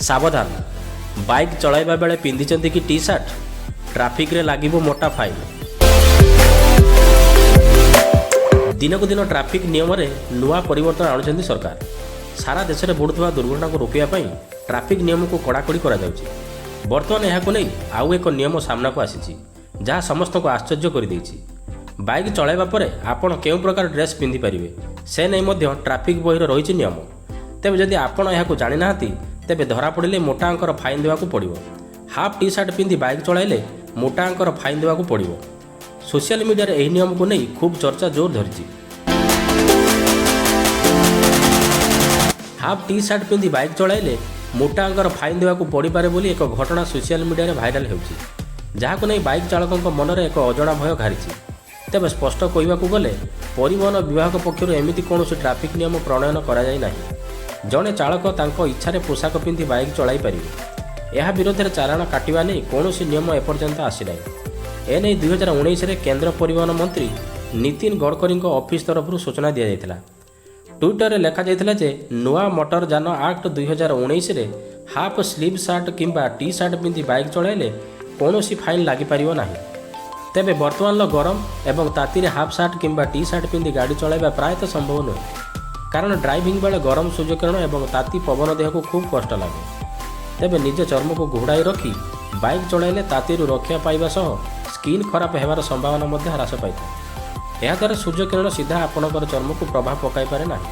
ସାବଧାନ! ବାଇକ୍ ଚଳାଇବା ବେଳେ ପିନ୍ଧିଛନ୍ତି କି ଟି ସାର୍ଟ? ଟ୍ରାଫିକ୍ରେ ଲାଗିବ ମୋଟା ଫାଇନ୍। ଦିନକୁ ଦିନ ଟ୍ରାଫିକ୍ ନିୟମରେ ନୂଆ ପରିବର୍ତ୍ତନ ଆଣୁଛନ୍ତି ସରକାର। ସାରା ଦେଶରେ ବଢ଼ୁଥିବା ଦୁର୍ଘଟଣାକୁ ରୋକିବା ପାଇଁ ଟ୍ରାଫିକ୍ ନିୟମକୁ କଡ଼ାକଡ଼ି କରାଯାଉଛି। ବର୍ତ୍ତମାନ ଏହାକୁ ନେଇ ଆଉ ଏକ ନିୟମ ସାମ୍ନାକୁ ଆସିଛି, ଯାହା ସମସ୍ତଙ୍କୁ ଆଶ୍ଚର୍ଯ୍ୟ କରିଦେଇଛି। ବାଇକ୍ ଚଳାଇବା ପରେ ଆପଣ କେଉଁ ପ୍ରକାର ଡ୍ରେସ୍ ପିନ୍ଧିପାରିବେ, ସେ ନେଇ ମଧ୍ୟ ଟ୍ରାଫିକ୍ ବହିର ରହିଛି ନିୟମ। ତେବେ ଯଦି ଆପଣ ଏହାକୁ ଜାଣିନାହାନ୍ତି, ତେବେ ଧରାପଡ଼ିଲେ ମୋଟା ଅଙ୍କର ଫାଇନ୍ ଦେବାକୁ ପଡ଼ିବ। ହାଫ୍ ଟି ସାର୍ଟ ପିନ୍ଧି ବାଇକ୍ ଚଳାଇଲେ ମୋଟା ଅଙ୍କର ଫାଇନ୍ ଦେବାକୁ ପଡ଼ିବ। ସୋସିଆଲ ମିଡ଼ିଆରେ ଏହି ନିୟମକୁ ନେଇ ଖୁବ୍ ଚର୍ଚ୍ଚା ଜୋର ଧରିଛି। ହାଫ୍ ଟି ସାର୍ଟ ପିନ୍ଧି ବାଇକ୍ ଚଳାଇଲେ ମୋଟା ଅଙ୍କର ଫାଇନ୍ ଦେବାକୁ ପଡ଼ିପାରେ ବୋଲି ଏକ ଘଟଣା ସୋସିଆଲ ମିଡ଼ିଆରେ ଭାଇରାଲ ହେଉଛି, ଯାହାକୁ ନେଇ ବାଇକ୍ ଚାଳକଙ୍କ ମନରେ ଏକ ଅଜଣା ଭୟ ଘାରିଛି। ତେବେ ସ୍ପଷ୍ଟ କହିବାକୁ ଗଲେ, ପରିବହନ ବିଭାଗ ପକ୍ଷରୁ ଏମିତି କୌଣସି ଟ୍ରାଫିକ୍ ନିୟମ ପ୍ରଣୟନ କରାଯାଇ ନାହିଁ। ଜଣେ ଚାଳକ ତାଙ୍କ ଇଚ୍ଛାରେ ପୋଷାକ ପିନ୍ଧି ବାଇକ୍ ଚଳାଇ ପାରିବେ। ଏହା ବିରୋଧରେ ଚାଲାଣ କାଟିବା ନେଇ କୌଣସି ନିୟମ ଏପର୍ଯ୍ୟନ୍ତ ଆସିନାହିଁ। ଏନେଇ 2019ରେ କେନ୍ଦ୍ର ପରିବହନ ମନ୍ତ୍ରୀ ନୀତିନ ଗଡ଼କରୀଙ୍କ ଅଫିସ ତରଫରୁ ସୂଚନା ଦିଆଯାଇଥିଲା। ଟ୍ୱିଟରରେ ଲେଖାଯାଇଥିଲା ଯେ ନୂଆ ମୋଟର ଯାନ ଆକ୍ଟ 2019ରେ ହାଫ୍ ସ୍ଲିଭ୍ ସାର୍ଟ କିମ୍ବା ଟି ସାର୍ଟ ପିନ୍ଧି ବାଇକ୍ ଚଳାଇଲେ କୌଣସି ଫାଇନ୍ ଲାଗିପାରିବ ନାହିଁ। ତେବେ ବର୍ତ୍ତମାନର ଗରମ ଏବଂ ତାତିରେ ହାଫ୍ ସାର୍ଟ କିମ୍ବା ଟି ସାର୍ଟ ପିନ୍ଧି ଗାଡ଼ି ଚଳାଇବା ପ୍ରାୟତଃ ସମ୍ଭବ ନୁହେଁ, କାରଣ ଡ୍ରାଇଭିଂ ବେଳେ ଗରମ ସୂର୍ଯ୍ୟକିରଣ ଏବଂ ତାତି ପବନ ଦେହକୁ ଖୁବ୍ କଷ୍ଟ ଲାଗେ। ତେବେ ନିଜ ଚର୍ମକୁ ଘୋଡ଼ାଇ ରଖି ବାଇକ୍ ଚଳାଇଲେ ତାତିରୁ ରକ୍ଷା ପାଇବା ସହ ସ୍କିନ୍ ଖରାପ ହେବାର ସମ୍ଭାବନା ମଧ୍ୟ ହ୍ରାସ ପାଇଥାଏ। ଏହାଦ୍ୱାରା ସୂର୍ଯ୍ୟକିରଣ ସିଧା ଆପଣଙ୍କର ଚର୍ମକୁ ପ୍ରଭାବ ପକାଇପାରେ ନାହିଁ।